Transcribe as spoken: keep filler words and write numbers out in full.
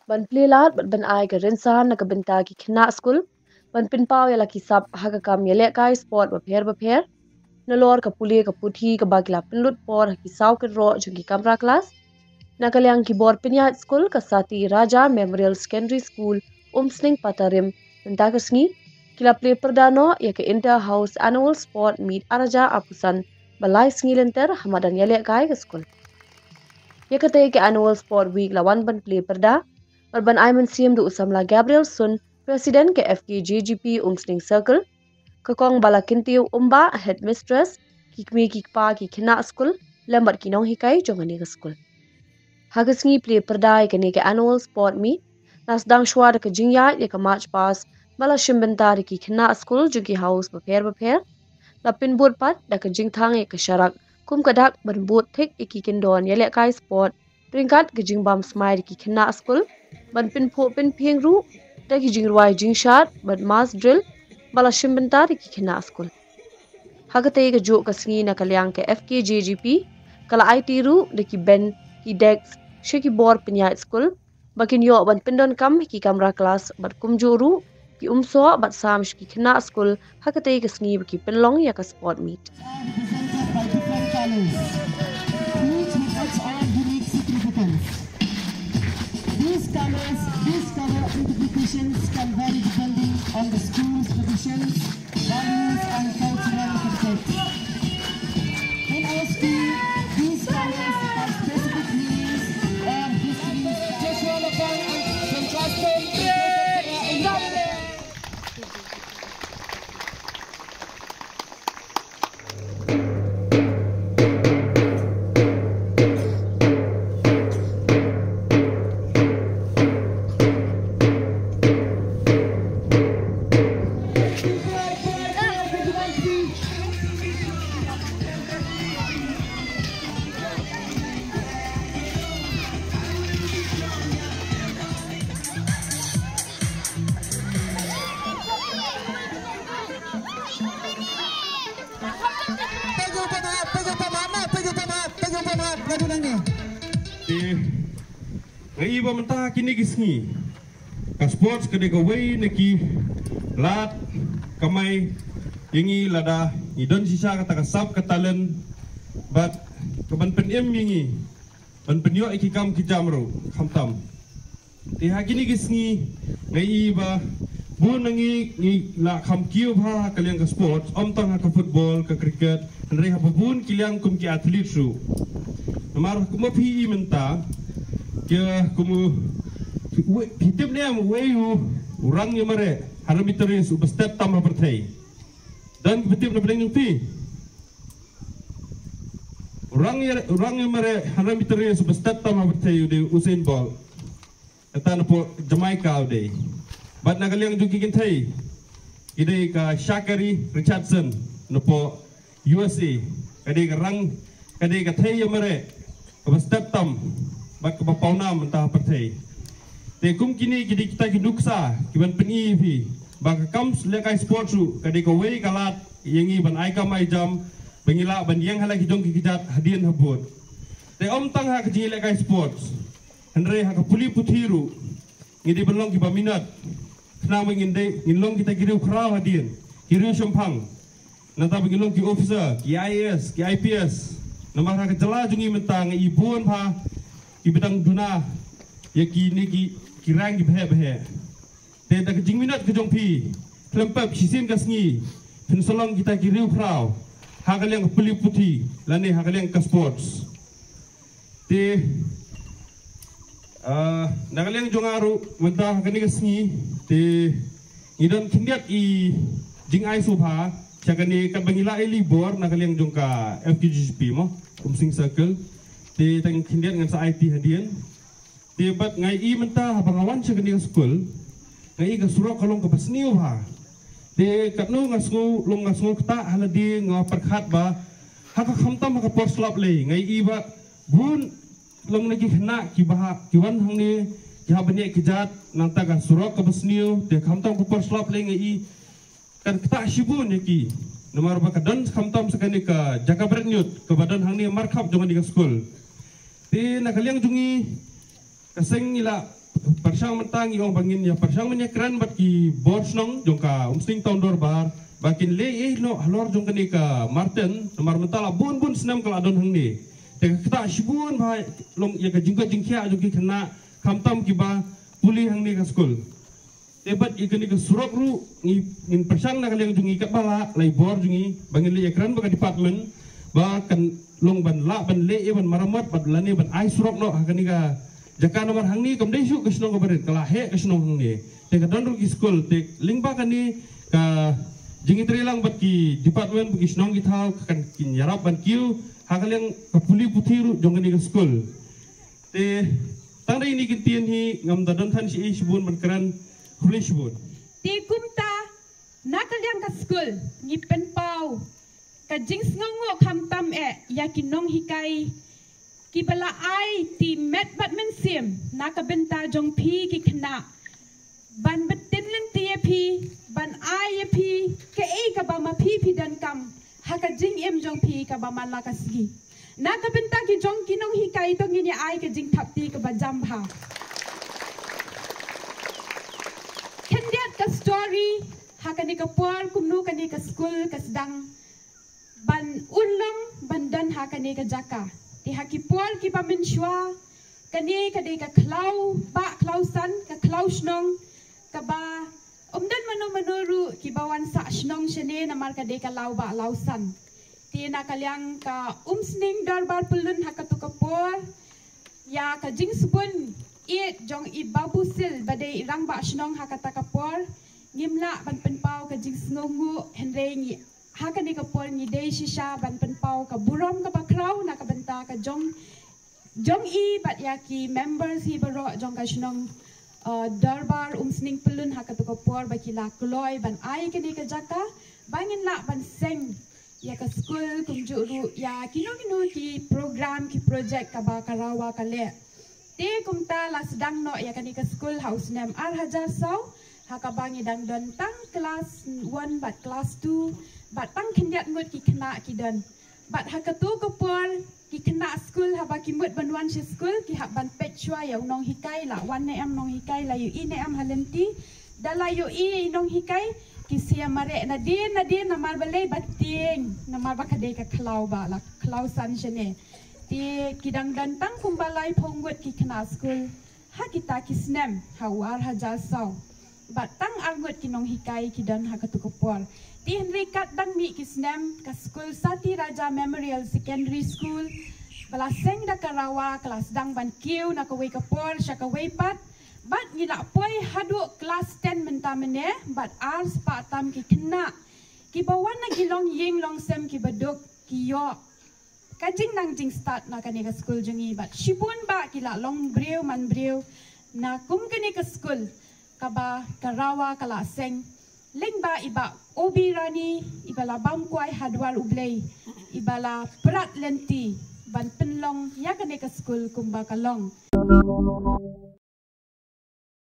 Ban plie lad bad ban ai ka rynsan na ka bynta ki khynnah skul ban pynpaw ïa la ki sap ha ka kam ïalehkai sport bapher bapher. Nalor ka pule ka puthi kaba ki la pynlut por ha ki saw kynroh jong ki kamra klas. Na ka liang ki bor pynïaid skul ka Sati Raja Memorial Secondary School, Umsning Patarim, mynta ka sngi ki la plie pyrda noh ïa ka Inter House Annual Sport Meet ar hajar arphew san ba lai sngi lynter ha madan ïalehkai ka skul. Ïa katei ka Annual Sport Week la wan ban plie pyrda bad ban ai mynsiem da u samla Gabriel Sun, President ka F K J G P Umsning Circle, ka Kong Balakyntiew Umbah, Headmistress, ki kmie ki kpa ki khynnah skul lem bad ki nonghikai jong kane ka skul. Ha ka sngi plie pyrda ïa kane ka Annual Sport Meet la sdang shuwa da ka jingïaid ïa ka march past ba la shim bynta da ki khynnah skul jong ki house bapher bapher. La pynbud pat da ka jingthang ïa ka sharak kum ka dak ban bud thik ïa ki kyndon ïalehkai sport ryngkat ka jingbam smai da ki khynnah skul ban pynphuh pynphieng ruh da ki jingrwai jingshad bad mass drill ba la shim bynta da ki khynnah skul. Ha katei ka juh ka sngi na ka liang ka F K J G P ka la aiti ruh da ki bench, ki desk sha ki bor pynïaid skul ba kin ïoh ban pyndonkam ha ki kamra klas bad kumjuh ruh ki umsoh bad sam sha ki khynnah skul ha katei ka sngi ba ki pynlong ïa ka sport meet. Are represented by different colors, each with its own unique significance. These colors, these color interpretations can vary depending on the school's traditions, values, and cultural context. In our school, these colors have specific meanings or histories. Joshua Lapang and John Truscott. Peggy Pamap, Peggy Pamap, Peggy Pamap, Peggy Pamap, ladu nangne. Te, nga i ba mynta kine ki sngi ka sports ka dei kawei na ki lad kamai ïa ngi lada ngi don shisha kata ka sap ka talent bad ka ban pynim ïa ngi ban pynïoh ïa ki kam ki jam ruh khamtam. Te ha kine ki sngi nga i ba bun na ngi ngi la kham kiew bha ha ka liang ka sports, ym tang ha ka football, ka cricket, hynrei ha ba bun ki liang kum ki athlete ruh. Namar kumba phi i mynta, ki kum u, phi tip ne em uwei u, u Rang Ïamareh, hundred meter race, uba stet tam ha pyrthei. Don kiba tip na pdeng jong phi? U Rang Ïa, u Rang Ïamareh, hundred meter race, uba stet tam ha pyrthei, u dei Usain Bolt. Kata na pdeng Jamaica u dei. Bad na ka liang jong ki kynthei, ki dei ka Sha'Carri Richardson na pdeng U S A. Ka dei ka Rang, ka dei ka thei Ïamareh kaba stet tam bad kaba pawnam mynta ha pyrthei. Te kum kine ki dei kita ki nuksa kiban pyni ïa phi ba ka kam lehkai sports ruh ka dei kawei ka lad ïa ngi ban ai kam ai jam ba ngi lah ban ïeng ha la ki jong ki kjat hadien habud. Te ym tang ha ka jingïalehkai sports, hynrei ha ka pule puthi ruh ngi dei ban long kiba minot. Khnang ba ngin dei, ngin long kita ki riewkhraw hadien, ki riewshemphang. Nangta ba ngin long ki officer, ki I A S, ki I P S. Namar ha ka jylla jong ngi mynta nga i bun bha kiba dang duna ïa kine ki, ki rank kiba heh ba heh. Te da ka jingminot ka jong phi, khlem pep shisien ka sngi phin sa long kita ki riewkhraw ha ka liang ka pule puthi lane ha ka liang ka sports. Te, ah, na ka liang jong nga ruh mynta ha kane ka sngi te ngi don khyndiat i jingai sngewbha sha kane katba ngi la ïaleh bor na ka liang jong ka F K G P mo, Umsning Circle. Te tang khyndiat ngan sa aiti hadien. Te bad nga i mynta haba nga wan sha kane ka skul, nga i ka surok ka long kaba sniew bha. Te katno nga sngew, long nga sngew ktah ha lade, nga pyrkhat ba ha ka, khamtam ha ka por slap lei nga i ba bun long na ki khynnah kiba ha, ki wan hangne ki hap ban ïaid ki jait, nangta ka surok kaba sniew, te khamtam ka por slap lei nga i kan ktah shibun ïa ki. Namar ba ka don khamtam sa kane ka jaka bret ñiut kaba don hangne markhap jong kane ka skul. Te na ka liang jong ngi ka seng ngi la pyrshang mynta ngi ong ba ngin ïa pyrshang mynta kren bad ki bor shnong jong ka Umsning Town Dorbar ba kin leh ei noh halor jong kane ka Martin namar mynta la bun bun snem ka la don hangne. Te ka ktah shibun ba long ïa ka jingkoit jingkhiah jong ki khynnah khamtam kiba pule hangne ka skul. Te bad ïa kane ka surok ruh ngi ngin pyrshang na ka liang jong ngi katba lah la i bor jong ngi ba ngin leh ïakren bad ka department ba kan long ban lah ban leh ïa ban maramot bad lane ban ai surok noh ha kane ka jaka namar hangne kam dei shuh ka shnong kaba rit ka la heh ka shnong hangne. Te ka don ruh ki skul te lyngba kane ka jingïatreilang bad ki department bad ki shnong ki thaw ka kan kin ïarap ban kiew ha ka liang ka pule puthi ruh jong kane ka skul. Te tang da ine i kyntien hi ngam da don than shi ei shibun ban kren. Khublei shibun. Te kumta na ka liang ka skul ngi pynpaw ka jingsngewnguh khamtam eh ïa ki nonghikai kiba la ai ti met bad mynsiem na ka bynta jong phi ki khynnah ban btin lynti ïa phi ban ai ïa phi kaei kaba ma phi phi donkam ha ka jingim jong phi kaba man la ka sngi. Na ka bynta ki jong ki nonghikai to ngin ïa ai ka jingthap ti kaba jam bha. Khyndiat ka story ha kane ka por kumno kane ka skul ka sdang ban urlong ban don ha kane ka jaka. Te ha ki por kiba mynshuwa kane ka dei ka khlaw ba khlaw san ka khlaw shnong kaba um don mano mano ruh kiba wan sah shnong shane namar ka dei ka law ba law san. Te na ka liang ka Umsning Dorbar Pyllun ha katu ka por ïa ka jingsbun ïeit jong i Babu Sil ba dei i rangbah shnong ha kata ka por ngim lah ban pynpaw ka jingsngewnguh hynrei ngi ha kane ka por ngi dei shisha ban pynpaw ka burom kaba khraw na ka bynta ka jong jong i bad ïa ki members hi baroh jong ka shnong uh, Dorbar Umsning Pyllun ha katu ka por ba ki la kloi ban ai kane ka jaka ba ngin lah ban seng ïa ka skul kumjuh ruh ïa kino kino ki program ki project kaba ka Rawa ka leh. Te kumta la sdang noh ïa kane ka skul ha u snem ar hajar saw ha kaba ngi dang don tang klas one bad klas two bad tang khyndiat ngut ki khynnah ki don. Bad ha katu ka por ki khynnah skul haba ki mut ban wan sha skul ki hap ban peit shuwa ïa u nonghikai la wan ne em nonghikai la ïohi ne em ha lynti. Da la ïohi ïa i nonghikai ki sa ïa mareh nadien nadien namar balei ba tieng namar ba ka dei ka khlaw ba la khlaw san shane. Te ki dang don tang kumba laiphew ngut ki khynnah skul ha kita ki snem ha u ar hajar saw. Bad tang ar ngut ki nonghikai ki don ha katu ka por. Te hynrei kat dang mih ki snem ka skul Sati Raja Memorial Secondary School ba la seng da ka Rawa ka la sdang ban kiew na kawei ka por sha kawei pat. Bad ngi la poi haduh klas ten mynta mynne bad ar spah tam ki khynnah kiba wan na ki longïing longsem kiba duk ki ïoh ka jingnang jingstad na kane ka skul jong ngi bad shibun ba ki la long briew man briew na kum kane ka skul kaba ka Rawa ka la seng lyngba i Bah O B Rani iba la bam kwai ha dwar U Blei iba la prat lynti ban pynlong ïa kane ka skul kumba ka long.